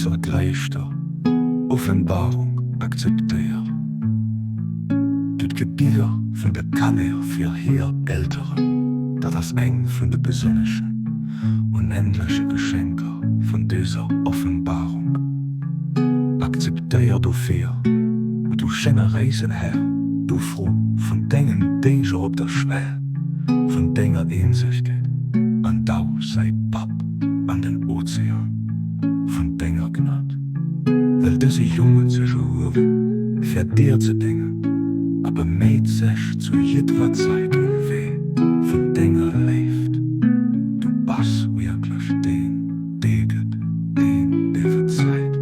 dëser gréisster Offenbarung akzeptéier Du d'Gebieder vun de Kanner fir hir Elteren, dat ass eng vun de besonneschen, onendleche Geschenker vun dëser Offenbarung. Akzeptéier dofir, o du generéisen Här, d'Ufro vun dengem Dénger op der Schwell vun denger Eenzegkeet an dauch säi Papp an den Ozean vun denger Gnad, well dëse Jongen sech erhuewen, fir dir ze déngen, a beméit sech zu jiddwer Zäit um Wee vun denger Léift. Du bass wierklech deen, dee gëtt, deen, dee verzeit,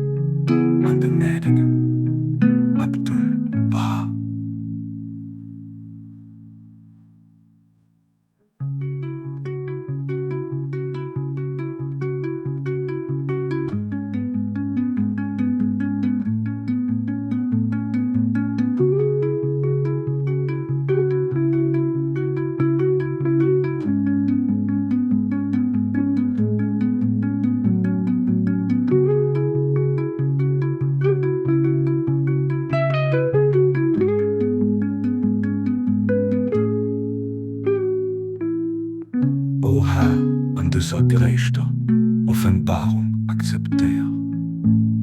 an de Gnädegen. Abdul-Baha. O Här, an dëser gréisster Offenbarung akzeptéier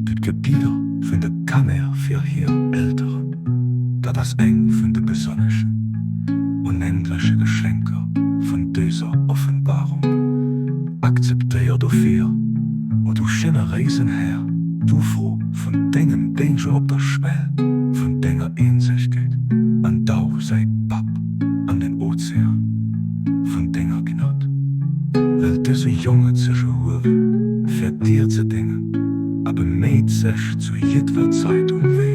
Du d'Gebieder vun de Kanner fir hir Elteren. Dat ass eng vun de besonneschen, onendleche Geschenker vun dëser Offenbarung. Akzeptéier dofir, o Du generéisen Här, d'Ufro vun Dengem Dénger op der Schwell vun Denger Eenzegkeet an dauch säi Papp an den Ozean vun Denger Gnad. Well dëse Jonge sech erhuewen, fir Dir ze déngen, a beméit sech zu jiddwer Zäit um Wee.